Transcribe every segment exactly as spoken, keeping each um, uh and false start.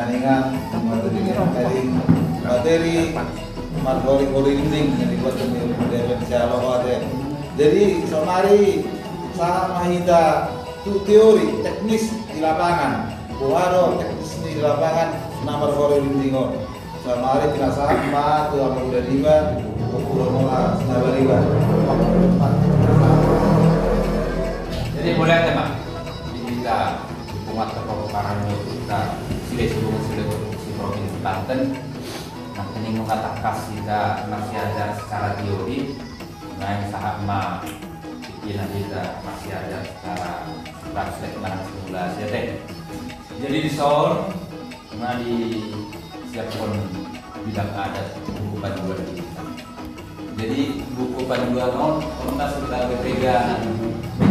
Ninga, materi, materi marhori-hori dinding, jadi buat sendiri, modern sialo ate. Jadi, saonari, sahat ma hita tu teori, teknis di lapangan. Boha do teknis ni di lapangan, na marhori dinding on. Saonari pinasahat ma tu amang uda niba, tu amang uda niba. Jadi, mulai aja, Mak. Di hita, di punguan Tokoh Parani, hita, Silesitunga, Silesitunga, Provinsi Banten. Nangkining nunga tangkas hita marsiajar secara teori, naeng sahat ma tingkina hita marsiajar secara praktek manang simulasi, ate. Jadi dison, nunga disiaphon bidang adat buku panduan di hita. Jadi buku panduan on, on na sebagai pegangan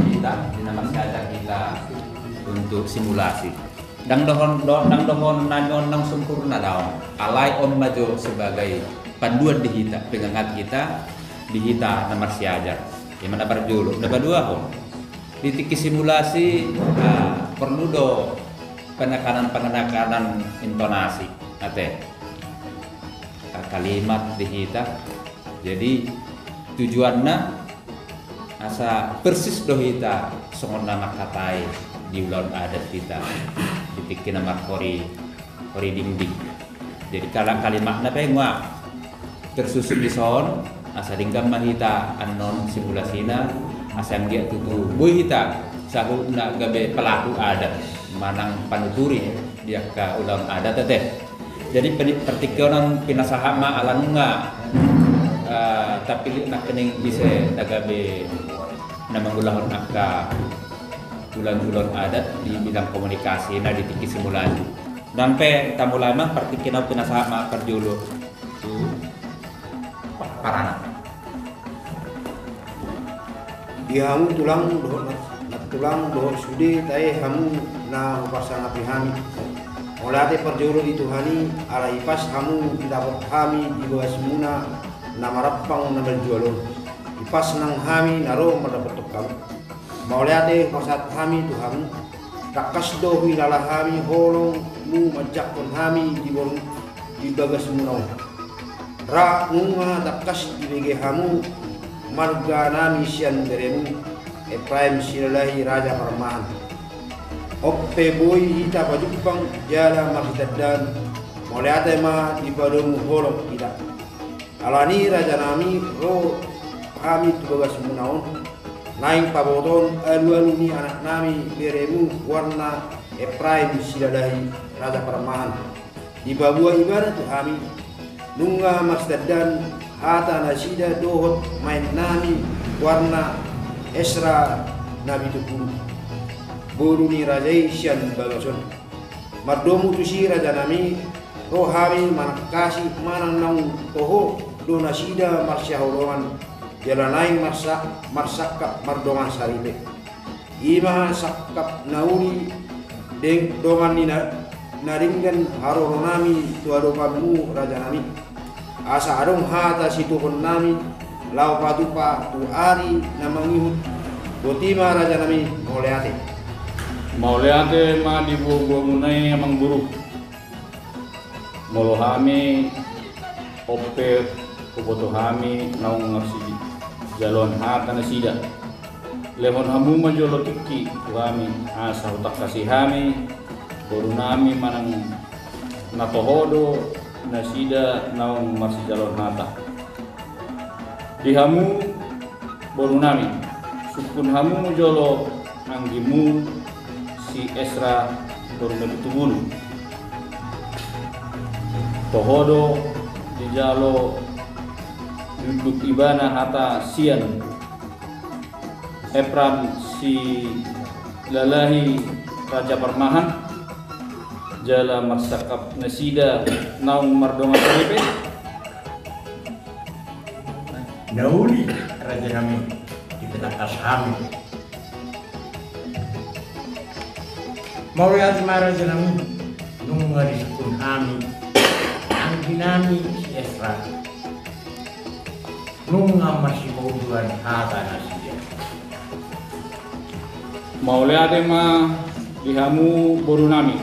hita, di na marsiajar hita untuk simulasi. Ndang dohon, do-, ndang dohon nami on naung sempurna, daong. Alai on ma jo sebagai panduan di hita, pengangat hita, di hita na marsiajar. Ima na parjolo, na paduahon. Di tingki simulasi, ah, porlu do penekanan-penekanan intonasi, ate. Ka-, kalimat di hita. Jadi, tujuanna asa persis do hita songon na mangkatai di ulaon adat hita, di tingki na marhori, hori dinding. Jadi, kala-, kalimatna pe nunga tersusun dison, asa denggan ma hita annon simulasina, asa anggiat tutu boi hita saluhutna gabe pelaku adat, manang panuturi di angka ulaon adat, ate. Jadi, peni-, partingkian on pinasahat ma ala nunga, eh, tapillit nangkining ise na gabe na mangulahon angka ulaon-ulaon adat di bidang komunikasi na di tingki simulasi. Nang pe tamulai ma, partingkian on pinasahat ma parjolo tu pa-, paranak. Di hamu tulang dohot na, na tulang dohot sude tahe hamu na huparsangapi hami. Mauliate parjolo di Tuhan i, ala ipas hamu didapot hami di bagasmuna na marampang na marjual on. Ipas nang hami na ro mandapothon hamu. Mauliate hupasahat hami tu hamu. Tangkas do huhilala hami holongmu manjangkon hami di boru, di bagasmuna on. Ra nunga tangkas dibege hamu marga nami sian beremu, Epraim Silalahi Raja Parmahan. On pe boi hita pajumpang jala marsitandaan, mauliate ma dipadomu holong hita. Alani raja nami, ro hami tu bagasmuna on, naeng pabotohon alualu ni anak nami beremu, goarna Epraim Silalahi Raja Parmahan. Dipaboa ibana tu hami, nunga marsitandaan hata nasida dohot maen nami, goarna Esra Nabitupulu, boru ni raja i sian bagas on. Mardomu tusi raja nami, ro hami manangkasi manang naung toho do nasida marsihaholongan, jala naeng marsa-, marsangkap mardongan saripe. I ma sangkap na uli deng-, dongan ni na, na denggan haroro nami tu adopanmu raja nami. Asa adong hata situhon nami laho patupa tu ari na mangihut. Boti ma raja nami, mauliate. Mauliate ma di boaboamuna i amang boru. Molo hami, on pe huboto hami naung marsijaloan hata nasida. Lehon hamu ma jolo tingki tu hami, asa hutangkasi hami boru nami manang na toho do nasida naung marsijaloan hata. Di hamu boru nami, sungkun hamu jolo anggimu si Esra boru Nabitupulu. Toho do dijalo diunduk ibana hata sian Epraim Silalahi Raja Parmahan, jala marsangkap nasida naung mardongan saripe. Na uli raja nami, dipatangkas hami. Mauliate ma raja nami, nunga disungkun hami anggi nami si Esra. Nunga marsipauduan hata nasida. Mauliate ma di hamu boru nami,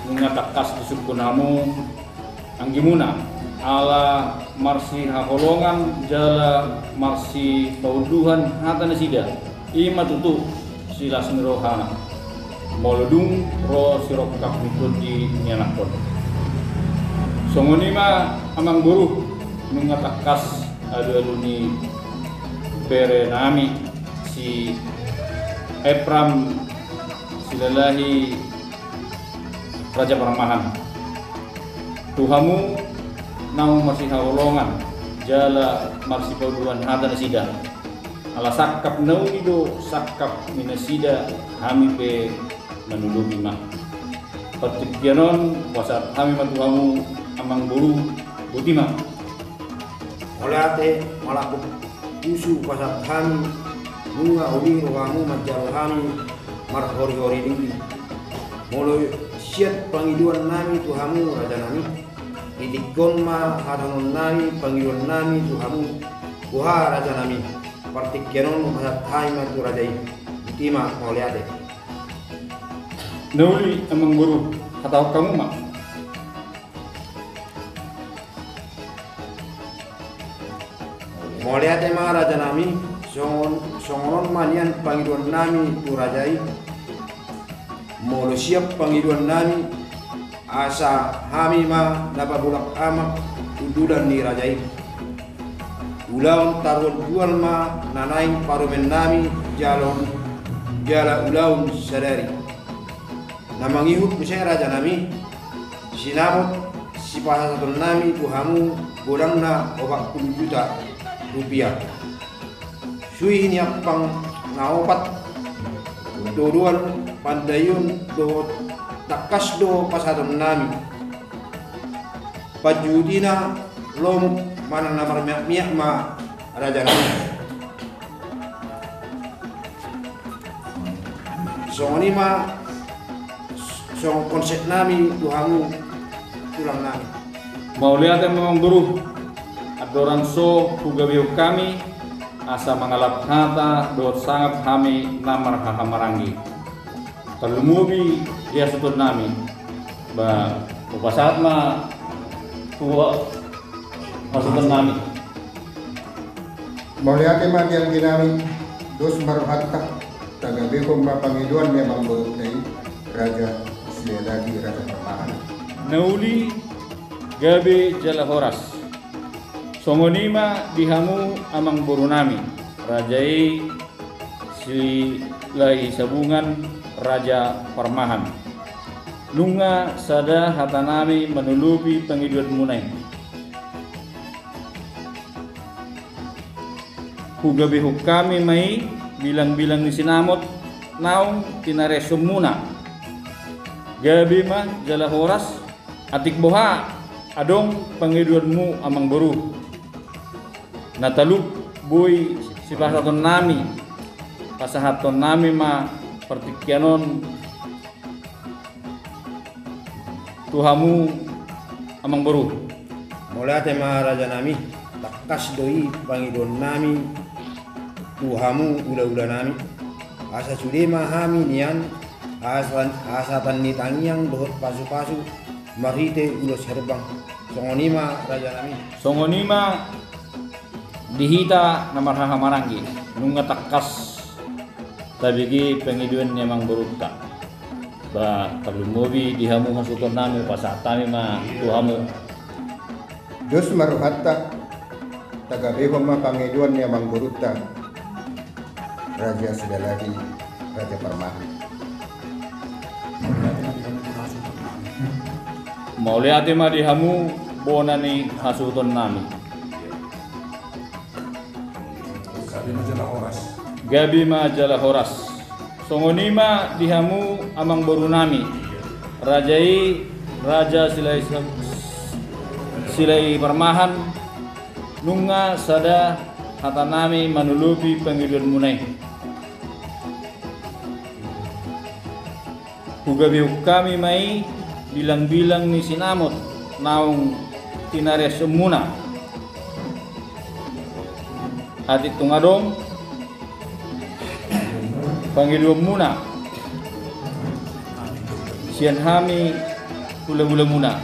Nunga tangkas disungkun hamu anggimuna, ala marsihaholongan jala marsipaunduhan hata nasida, i ma tutu silas ni rohana, molo dung ro sirongkap ni tondi ni anakkon. Songon i ma amangboru, nunga tangkas alualu ni berenami si Epram Silalahi Raja Parmahan. Tu hamu naung marsihaholongan jala marsipaunduhan hata nasida, ala sangkap na uli do sangkap ni nasida, hami pe manulupi ma. Partingkian on hupasahat hami ma tu hamu amangboru, boti ma. Mauliate, malangkup pusu hupasahat hami, nunga uli rohamu manjalo hami marhorihori ni uli. Molo siat pangidoannami tu hamu rajanami, di tingki on ma hatahononnami pangidoannami tu hamu, boha rajanami. Partingkian on hupasahat hami ma tu raja i. Boti ma, mauliate. Na uli amangboru, hatahon hamu ma. Mauliate ma rajanami, songon, songon on ma nian pangidoannami tu raja i. Molo siat pangidoannami, asa hami ma na pabulak amak undulan ni raja i. Ulaon taruan jual ma na naeng parumaennami jala, jala ulaon sadari. Na mangihut muse rajanami, sinamot sipasahatonnami tu hamu godangna opat pulu juta rupiah. Suhi ni ampang na opat, todoan, pandaion dohot tangkas do pasahatonnami. Panjuhutina lomo manang na marmiakmiak ma rajanami. Songon i ma songon konsepnami tu hamu tulangnami. Mauliate ma amangboru, andorang so hugabehon hami asa mangalap hata dohot sangap hami na marhahamaranggi. Tarlumobi di hasuhutonnami. Ba, hupasahat ma tu hasuhutonnami. Mauliate ma di angginami, dos ma rohanta, tagabehon ma pangidoan ni amangborunta i, Raja Silalahi Raja Parmahan. Na uli, gabe jala horas. Songon i ma di hamu amangborunami, raja i Silalahi Sabungan Raja Parmahan. Nunga sada hatanami manulupi pangidoanmuna i. Hugabehon hami ma i bilangbilang ni sinamot naung tinareonmuna. Gabe ma jala horas, atik boha adong pangidoanmu amangboru. Na talup boi sipasahatonnami, pasahatonnami ma partingkian on tu hamu amangboru. Mauliate ma rajanami, tangkas do i pangidoannami tu hamu ulahulanami. Asa sude ma hami nian hasahatan ni tangiang dohot pasupasu marhite ulos herbang. Songon i ma rajanami. Songon i ma di hita na marhahamaranggi, nunga tangkas tabege pangidoan ni amangborunta. Ba, tarlumobi di hamu hasuhutonnami, pasahat hami ma tu hamu. Dos ma rohanta, tagabehon ma pangidoan ni amangborunta, Raja Silalahi Raja Parmahan. Mauliate ma di hamu bona ni hasuhutonnami. Gabe ma jala horas. Gabe ma jala horas. Songon i ma di hamu amangborunami, raja i Raja Silai, Silai Parmahan, nunga sada hatanami manulupi pangidoanmuna i. Hugabehon hami ma i bilangbilang ni sinamot naung tinareonmuna. Atik tung adong pangidoanmuna sian hami hulahulamuna.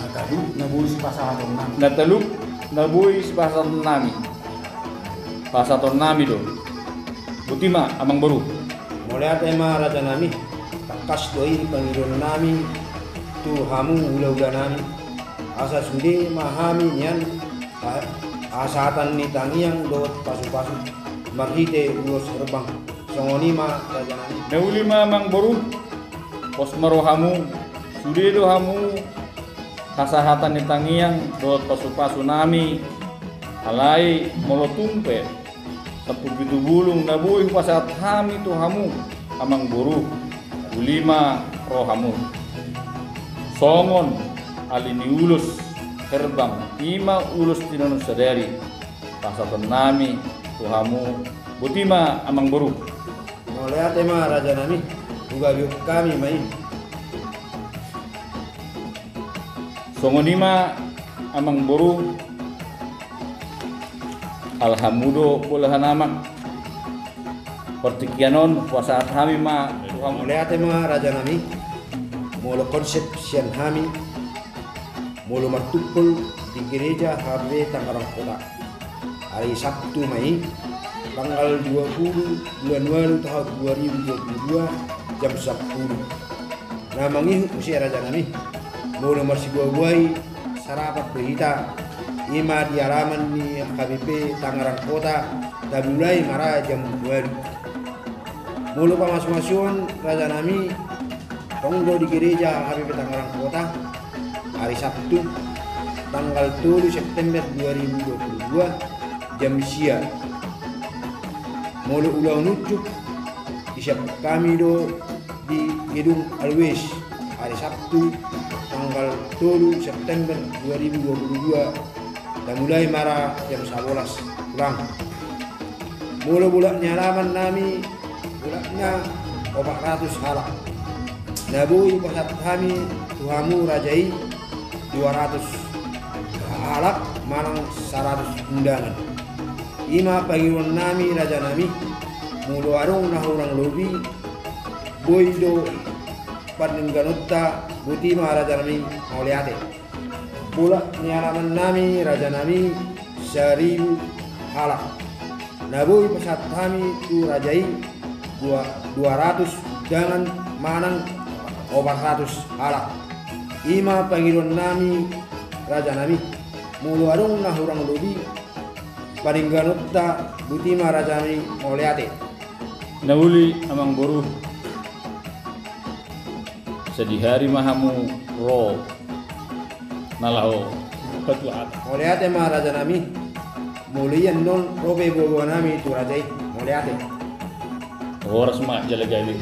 Na talup na boi sipasahatonnami. Na talup na boi sipasahatonnami. Pasahatonnami do. Boti ma, amangboru. Mauliate ma, rajanami. Tangkas do i pangidoannami tu hamu hulahulanami, asa sude ma hami nian ha-, hasahatan ni tangiang dohot pasupasu marhite ulos herbang. Songon i ma, rajanami. Na uli ma, amangboru. Pos ma rohamu. Sude do hamu hasahatan ni tangiang dohot pasupasunami. Alai molo tung pe sampulu pitu bulung na boi hupasahat hami tu hamu, amangboru, uli ma rohamu. Songon ali ni ulos herbang, i ma ulos tinonun sadari, pasahatonnami tu hamu. Boti ma, amangboru. Mauliate ma, rajanami. Hugabehon hami ma i. Songon i ma, amangboru. Ala hamu do bolahan amak. Partingkian on hupasahat hami ma tu hamu. Mauliate ma, rajanami. Molo konsep sian hami, molo martungkol di Gereja H P Tangerang Kota, ari Sabtu ma i, tanggal dua puluh bulan walu tahun dua ribu dua puluh dua, jam sampulu. Na mangihut muse, rajanami, molo marsibuabuai sarapan do hita, i ma di alaman ni H P P Tangerang Kota, tamulai ma ra jam walu. Molo pamasumasuon, rajanami, tong do di Gereja H P P Tangerang Kota, ari Sabtu, tanggal tolu September dua ribu dua puluh dua, jam sia. Molo ulaon unjuk, disiapkan hami do di Gedung Always, ari Sabtu, tanggal tolu September dua ribu dua puluh dua, tamulai ma ra jam sabolas hurang. Molo bolak ni alamannami, bolakna opat ratus halak. Na boi hupasahat hami tu hamu, raja i, dua ratus halak manang saratus undangan. I ma pangidoannami, rajanami. Molo adong na hurang lobi, boi do pardengganonta. Boti ma, rajanami, mauliate. Bolak ni alamannami, rajanami, saribu halak. Na boi pasahat hami tu raja i, dua, dua ratus undangan manang opat ratus halak. I ma pangidoannami, rajanami. Molo adong na hurang lobi, pardengganonta. Boti ma, rajanami, mauliate. Na uli, amangboru. Sadihari ma hamu ro na laho patuatan. Mauliate ma, rajanami. Molo i annon, ro pe boaboanami tu raja i. Mauliate. Horas ma jala gabe.